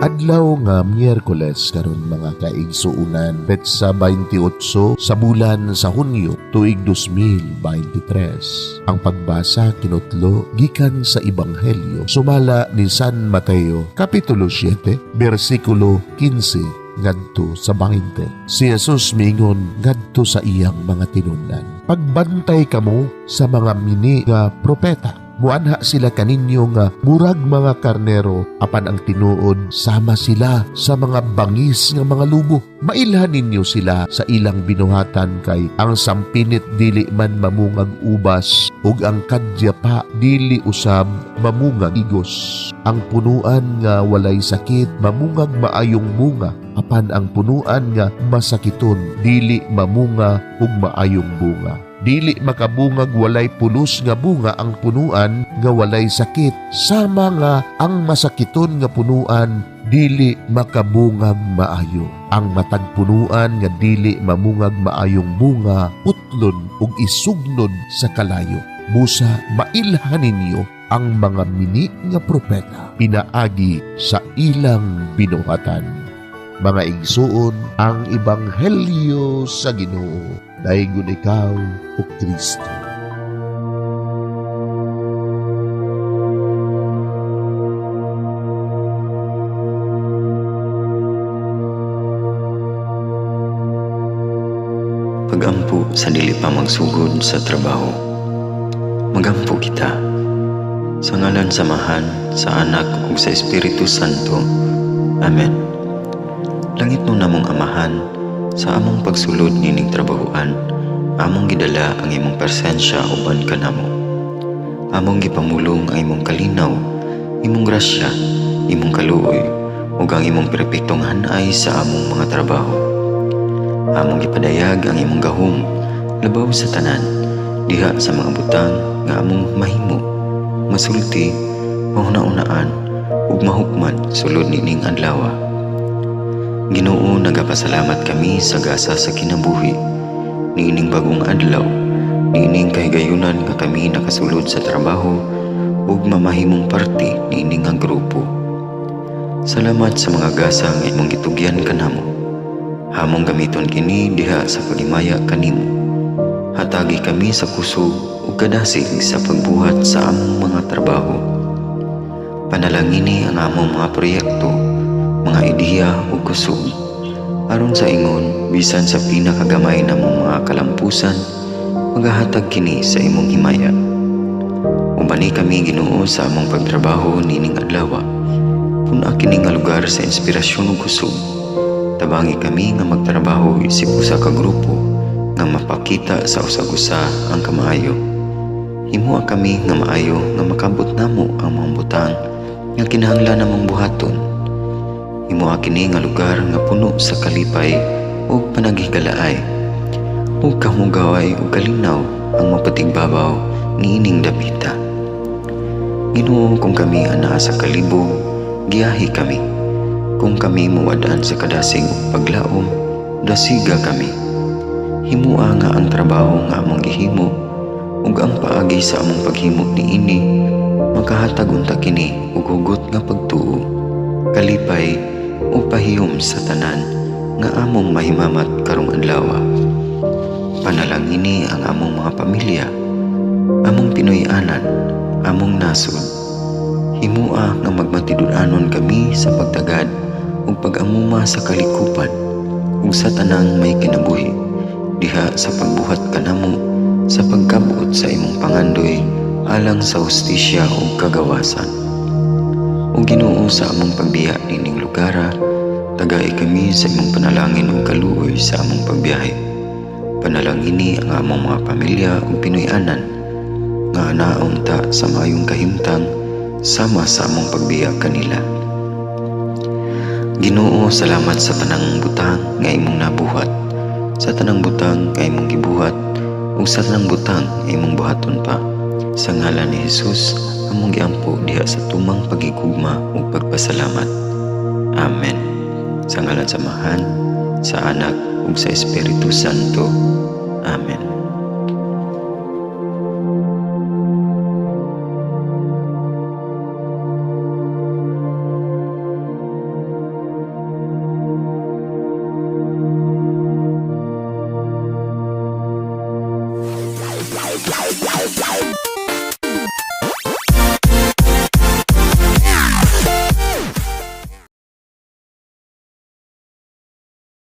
Adlaw nga Miyerkules karon, mga kaigsuunan, petsa 28 sa bulan sa Hunyo, tuig 2023. Ang pagbasa kinutlo gikan sa Ebanghelyo sumala ni San Mateo, kapitulo 7, bersikulo 15 ngadto sa 20. Si Jesus miingon ngadto sa iyang mga tinun-an, "Pagbantay kamo sa mga mini nga propeta. Muanha sila kaninyo nga murag mga karnero, apan ang tinuod sama sila sa mga bangis nga mga lubo. Mailhan ninyo sila sa ilang binuhatan, kay ang sampinit dili man mamungag ubas ug ang kadyapa dili usab mamungag igos. Ang punuan nga walay sakit mamungag maayong bunga, apan ang punuan nga masakiton dili mamunga ug maayong bunga. Dili makabungag walay pulos nga bunga ang punuan nga walay sakit, sama nga ang masakiton nga punuan dili makabungag maayo. Ang matag punuan nga dili mamungag maayong bunga putlon ug isugnod sa kalayo. Busa mailhan ninyo ang mga mini nga propeta pinaagi sa ilang binuhatan." Mga igsuon, ang ebanghelyo sa Ginoo. Daygon ikaw, O Kristo. Pagampo sa dili pa magsugod sa trabaho. Magampo kita. Sa ngalan sa Amahan, sa Anak ug sa Espiritu Santo. Amen. Langitnon namong Amahan, sa among pagsulod nining trabahoan, among gidala ang imong presensya uban kanamo. Among gipamulong ang imong kalinaw, imong grasya, imong kaluoy, ug ang imong perpektong hanay sa among mga trabaho. Among gipadayag ang imong gahom labaw sa tanan, diha sa mga butang nga among mahimo, masulti, mahuna-unaan ug mahukman sulod nining adlaw. Ginoo, nagapasalamat kami sa gasa sa kinabuhi niining bagong adlaw, niining kahigayunan nga kami nakasulod sa trabaho ug mamahimong parte niini nga grupo. Salamat sa mga gasa nga imong gitugyan kanamo. Among gamiton kini diha sa paghimaya kanimo. Hatagi kami sa kusog ug kadasig sa pagbuhat sa among mga trabaho. Panalangini ang among mga proyekto, mga ideya ug kusog, aron sa ingon bisan sa pinakagamay namong mga kalampusan, magahatag kini sa imong himaya. Ubani kami, Ginoo, sa among pagtrabaho nining adlaw. Pun-a kini nga lugar sa inspirasyon ug kusog. Tabangi kami nga magtrabaho isip usa ka grupo nga mapakita sa usag-usa ang kamaayo. Himoa kami nga maayo nga makabot namo ang mga butang nga kinahanglan namong buhaton. Himoa kini nga lugar nga puno sa kalipay ug panaghigalaay, ug kamugaway ug kalinaw ang mapatigbabaw niining dapita. Ginoo, kung kami anaa sa kalibog, giyahi kami. Kung kami muwad-an sa kadasig ug paglaom, dasiga kami. Himoa nga ang trabaho nga among gihimo ug ang paagi sa among paghimo niini makahatag unta kini og hugot nga pagtuo, kalipay ug pahiyom sa tanan nga among mahimamat karong adlaw. Panalangini ang among mga pamilya, among Pinoy-anan, among nasod. Himoa nga magmatinud-anon kami sa pagtagad ug pag-amuma sa kalikupan ug sa tanang may kinabuhi diha sa pagbuhat kanamo sa pagkabot sa imong pangandoy alang sa hustisya ug kagawasan. O Ginoo, sa among pagbiya nining lugara, tagai kami sa imong panalangin ug kaluoy sa among pagbiyahe. Panalangini ang among mga pamilya ug Pinoy-anan nga anaon ta sa maayong kahimtang sama sa among pagbiya kanila. Ginoo, salamat sa tanang butang nga imong nabuhat, sa tanang butang nga imong gibuhat, ug sa tanang butang nga imong buhaton pa. Sa ngalan ni Jesus, among giampo diha sa tumang pagigugma ug pagpasalamat. Amen. Sa ngalan sa Amahan, sa Anak ug sa Espiritu Santo. Amen.